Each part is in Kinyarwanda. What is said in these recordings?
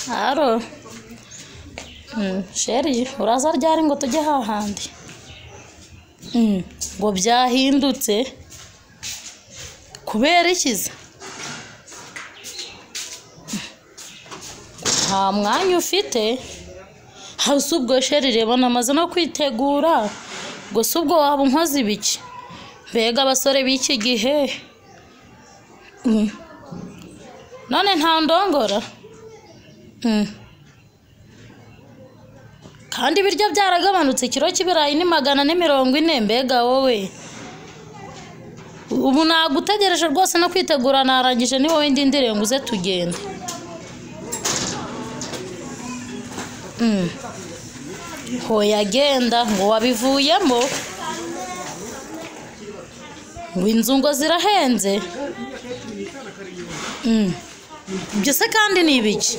Aro. Sheri, uraza ryari ngo tujye hahandi? Ngo byahindutse kubera ikiza? Nta mwanya ufite. Hasi ubwo sheri reba namaze no kwitegura. Gusa ubwo waba unkoze ibiki? Mbega abasore b'iki gihe. None nta ndongora. Kandi ibiryo byaragabanutse, ikiro cy'ibirayi ni 440. Mbega wowe, ubu nagutegereje rwose no kwitegura narangije, ni wowe ndindiriye ngo uze tugende. Hoya genda ngo wabivuyemo, ngo inzu ngo zirahenze. Ibyo se kandi ni ibiki?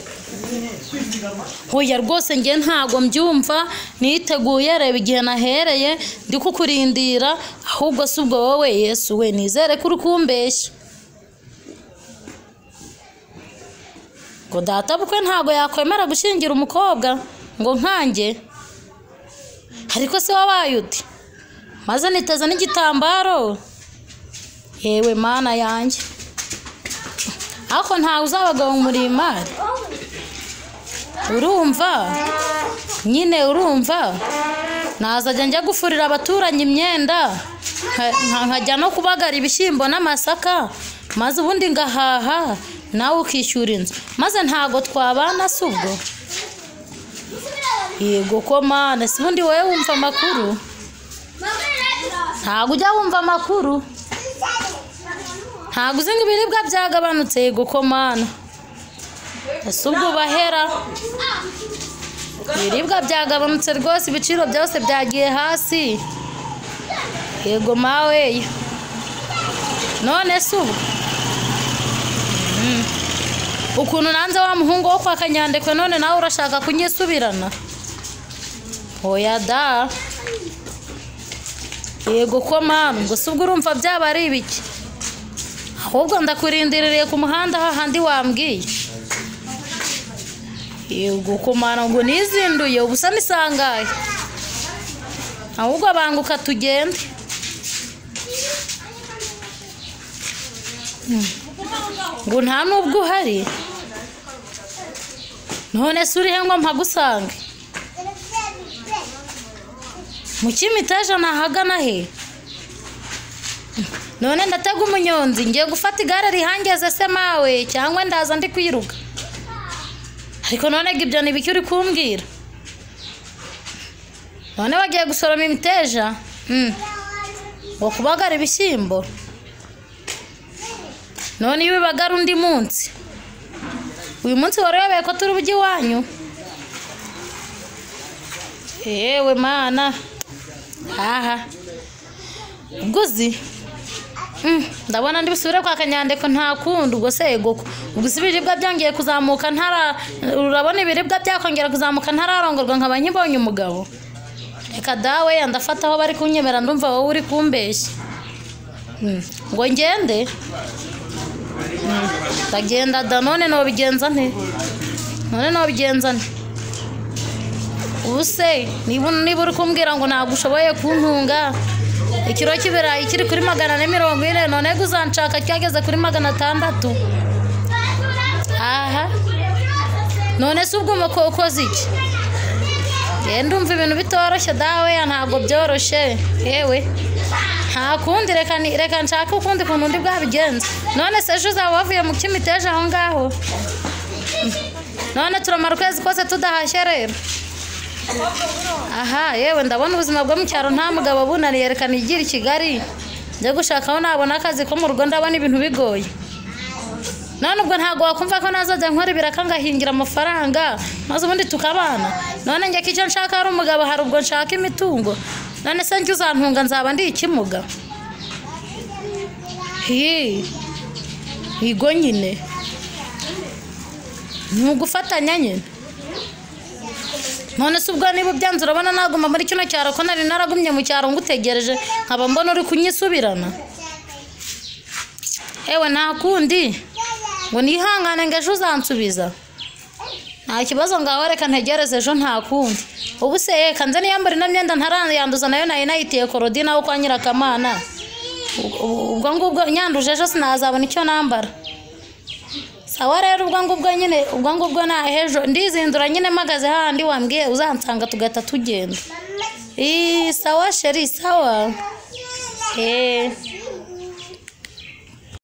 Hoya rwose nge ntago mbyumva, niteguye, reba igihe nahereye ndi kukurindira, ahubwo si ubwo wowe Yesu we nizere ko uri kumbeshya. Ngo data bukwe ntago yakwemera gushyingira umukobwa ngo nkanjye, ariko se wabaye uti maze niteza n'igitambaro. Yewe mana yanjye, ariko ntawe uzabagabo muri imari. Urumva nyine, urumva nazajya njya gufurira abaturanyi imyenda, nkajya no kubagara ibishyimbo n'amasaka, maze ubundi ngahaha nawe ukishyura inzu, maze ntago twabana si ubwo? Yego ko mana, si ubundi wowe wumva amakuru? Ntago ujya wumva amakuru? Ntago uzi ngo ibiribwa byagabanutse? Yego ko mana, ese ubwo bahera ibiribwa byagabanutse rwose, ibiciro byose byagiye hasi. Yego mawe, none se ubwo ukuntu nanze wa muhungu wo kwa Kanyandekwe, none nawe urashaka kunyisubirana? Hoya da. Yego ko mama, ngo se ubwo urumva byaba ari ibiki? Ahubwo ndakurindiririye ku muhanda hahandi wambwiye. Yego ko mama, ngo nizinduye ubusa nisangaye. Ahubwo banguka tugende. Ngo nta nubwo uhari. None se urihe ngo mpagusange? Mu Kimiteja nahagana he? None ndatega umunyonzi ngiye gufata igare rihangeze se mawe, cyangwa ndaza ndi kwiruka? Ariko none ibyo ni biki uri kumbwira? None wagiye gusoroma imiteja? Ngo kubagara ibishyimbo? None iyo bibagara undi munsi? Uyu munsi wari ko turi bujye iwanyu? Yewe mana, aha ubwo uzi ndabona ndi busubire kwa Kanyandekwe nta kundi. Ubwo se yego, ubwo si ibiribwa byongeye kuzamuka ntara, urabona ibiribwa byakongera kuzamuka ntararongorwa nkaba nkibonye umugabo? Reka dawe, ndafata aho bari kunyemera, ndumva wowe uri kumbeshya. Ngo ngende? Ndagenda da. None nobigenza nte? None nobigenza nte? Ubuse niba uri kumbwira ngo ntabwo ushoboye kuntunga, ikiro cy'ibirayi kiri kuri 440, none uzanshaka cyageze kuri 600. Aha none se ubwo ukoze iki? Ndumva ibintu bitoroshye dawe, ntabwo byoroshye. Yewe nta kundi, reka nshake ukundi kuntu undi bwabigenza. None se ejo uzaba wavuye mu Kimiteja aho ngaho? None turamara ukwezi kose tudahashye rero? Aha yewe, ndabona ubuzima bwo mu cyaro nta mugabo bunaniye, reka nigire i Kigali njye gushaka aho nabona akazi ko mu rugo, ndabona ibintu bigoye. None ubwo ntago wakumva ko nazajya nkora ibiraka ngahingira amafaranga maze ubundi tukabana? None njye ko icyo nshaka ari umugabo, hari ubwo nshaka imitungo? None se njye uzantunga nzaba ndi ikimuga? Higo nyine ni ugufatanya nyine. None se ubwo niba ubyanze urabona naguma muri kino cyaro, ko nari naragumye mu cyaro ngutegereje nkaba mbona uri kunyisubirana? Ewe nta kundi, ngo nihangane ngo ejo uzansubiza. Nta kibazo, ngaho reka ntegereze ejo, nta kundi. Ubu se reka nze niyambara ino myenda ntarayanduza, nayo nari nayitiye Korodina wo kwa Nyirakamana. Ubwo ngubwo nyanduje ejo sinazabona icyo nambara. Sawa rero, ubwo ngubwo nyine, ubwo ngubwo na ejo ndizindura nyine mpagaze hahandi wambwiye uzansanga, tugahita tugenda. Ii, sawa chérie, sawa. Eh.